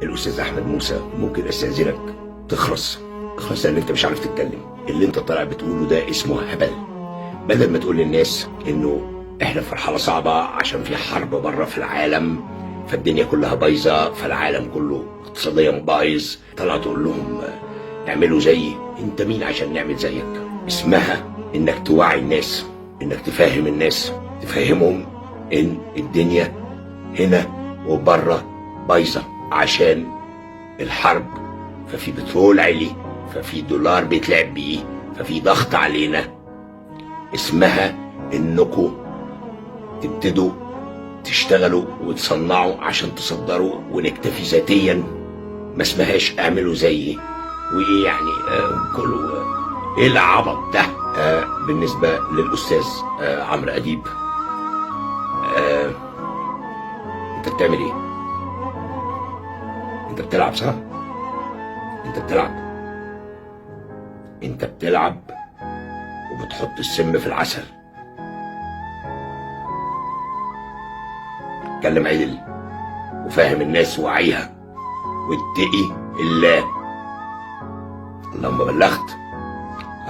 الاستاذ احمد موسى، ممكن استاذنك تخلص؟ اخلص لان انت مش عارف تتكلم. اللي انت طالع بتقوله ده اسمه هبل. بدل ما تقول للناس انه احنا في مرحلة صعبة عشان في حرب بره في العالم، فالدنيا كلها بايظه، فالعالم كله اقتصاديا بايظ، طلع تقول لهم اعملوا زيي. انت مين عشان نعمل زيك؟ اسمها انك توعي الناس، انك تفهم الناس، تفهمهم ان الدنيا هنا وبره بايظة عشان الحرب، ففي بترول عالي، ففي دولار بيتلعب بيه، ففي ضغط علينا. اسمها انكم تبتدوا تشتغلوا وتصنعوا عشان تصدروا ونكتفي ذاتيا. ما اسمهاش اعملوا زيي. وايه يعني كله ايه العبط ده؟ بالنسبة للاستاذ عمرو اديب، انت بتعمل ايه؟ انت بتلعب صح؟ انت بتلعب، انت بتلعب وبتحط السم في العسل. اتكلم عدل وفاهم الناس وعيها واتقي الله. اللهم بلغت،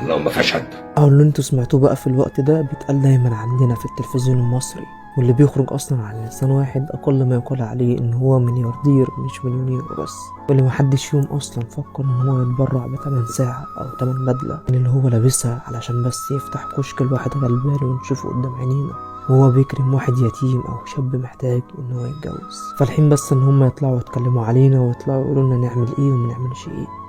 اللهم فاشهد. أو اللي انتوا سمعتوه بقى في الوقت ده بيتقال دايما عندنا في التلفزيون المصري، واللي بيخرج اصلا عن لسان واحد اقل ما يقال عليه ان هو ملياردير مش مليونير وبس، واللي محدش فيهم اصلا فكر ان هو يتبرع بتمن ساعة او تمن بدلة من اللي هو لابسها علشان بس يفتح كشك الواحد غلبان ونشوفه قدام عينينا وهو بيكرم واحد يتيم او شاب محتاج ان هو يتجوز. فالحين بس ان هم يطلعوا يتكلموا علينا ويطلعوا يقولوا لنا نعمل ايه وما نعملش ايه.